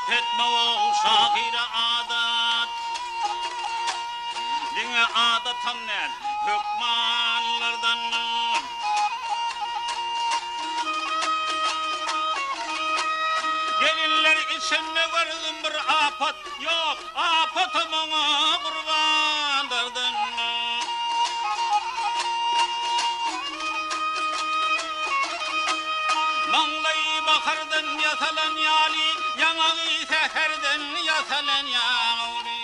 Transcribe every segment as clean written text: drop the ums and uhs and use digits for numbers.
Etme ol şahyra adat. Diňe adatam däl, hökmanlardan. Gelinler içinde gördüm bir apat, Ýok, apatam oňa gurbanlardan. Maňlaýy bahardan ýasalan ýaly, Ýaňagy säherden ýasalan ýaly.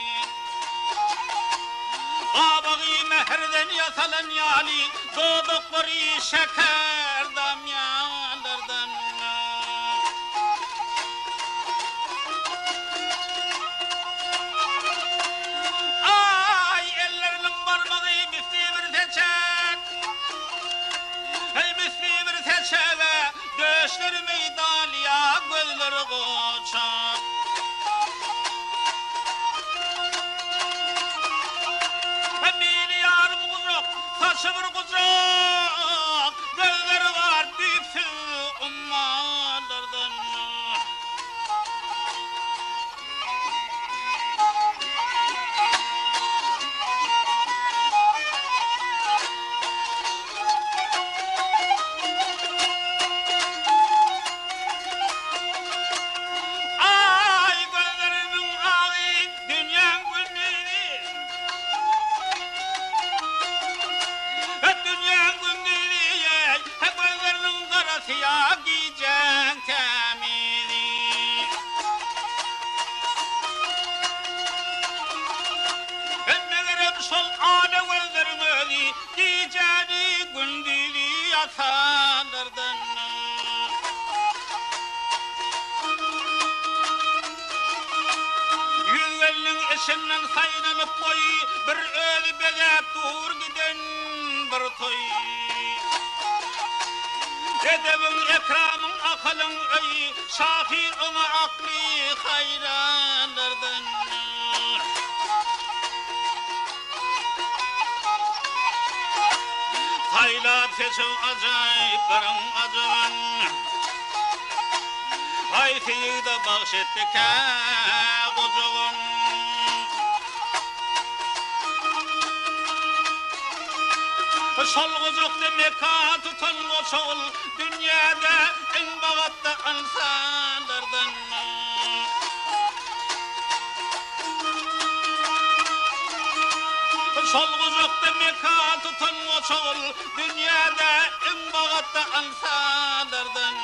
Gabagy mähirden ýasalan ýaly, Dodaklary şeker damýanlardan. Aý, elleriniň barmagy misli bir seçek. Eý, misli bir seçege, döşleri meýdalýa, gözleri goçak. Mili ýarym gujak, saçy bir gujak, gözleri bar düýpsüz ummanlardan. Aý gözleriniň agy dünýäň gündizi. Dünýäň gündizi eý, gözleriniň garasy ýa gijäň tämizi. Megerem şol ala gözleriň özi gijäni gündizi ýasanlardan. Ýüzgeliniň içinden saýlanyp goý, bir özi bezäp dur giden bir toý. Edebiň, ekramyň, akylyň öýi, şahyr oňa akly haýranlardan. Saýlap seçip ajaýyplaryň ajabyn. Haýsy ýigide bagş etdikä gujagyn. Şol gujakda mekan tutan goçagul dünýäde iň bagatly ynsanlardan. Şol gujakda mekan tutan goçagul dünýäde iň bagatly ynsanlardan.